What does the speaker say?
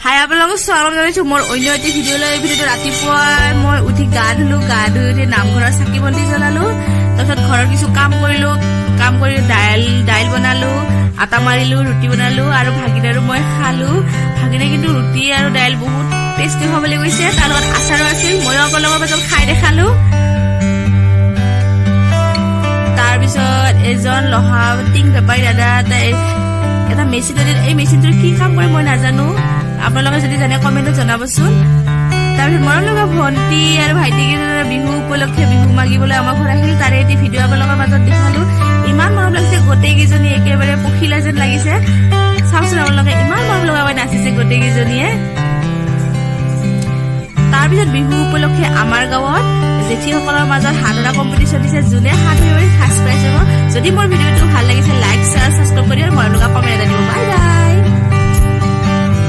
হাই, আপোনালোকক স্বাগতম জনাইছো মোৰ অন্য এটি ভিডিঅ'লৈ। এই ভিডিঅ'টো ৰাতিপুৱাই মই উঠি গা ধুলো। গা ধুই উঠি নামঘৰৰ চাকি বন্তি জ্বলালো। তাৰপিছত ঘৰৰ কিছু কাম কৰিলো। কাম কৰি দাইল দাইল বনালো, আটা মাৰিলো, ৰুটি বনালো আৰু ভাগিন আৰু মই খালো। ভাগিনে কিন্তু ৰুটি আৰু দাইল বহুত টেষ্টি হোৱা বুলি কৈছে। তাৰ লগত আচাৰো আছিল। ময়ো আপোনালোকৰ মাজত খাই দেখালো। তাৰপিছত এজন লোহা টিং বেপাৰী দাদা তাই এটা মেচিন, এই মেচিনটোৰ কি কাম কৰে মই নাজানো। আপোনালোকে যদি জানে, কমেণ্টত জনাবচোন। তাৰপিছত মৰম লগা ভণ্টি আৰু ভাইটি কেইজনে বিহু উপলক্ষে বিহু মাগিবলৈ আমাৰ ঘৰত আহিল। তাৰে এটি ভিডিঅ' আপোনালোকৰ মাজত দেখালো। ইমান মৰম লাগিছে, গোটেইকেইজনী একেবাৰে পখিলা যেন লাগিছে। চাওকচোন আপোনালোকে, ইমান মৰম লগাকৈ নাচিছে গোটেইকেইজনীয়ে। তাৰপিছত বিহু উপলক্ষে আমাৰ গাঁৱত জেঠীসকলৰ মাজত হাঁহ ধৰা কম্পিটিশ্যন দিছে। যোনে হাঁহ ধৰিব, ফাৰ্ষ্ট প্ৰাইজ হ'ব। যদি মোৰ ভিডিঅ'টো ভাল লাগিছে, লাইক, শ্বেয়াৰ, ছাবস্ক্ৰাইব কৰি আৰু মৰম লগা কমেণ্ট এটা দিব। Bye bye.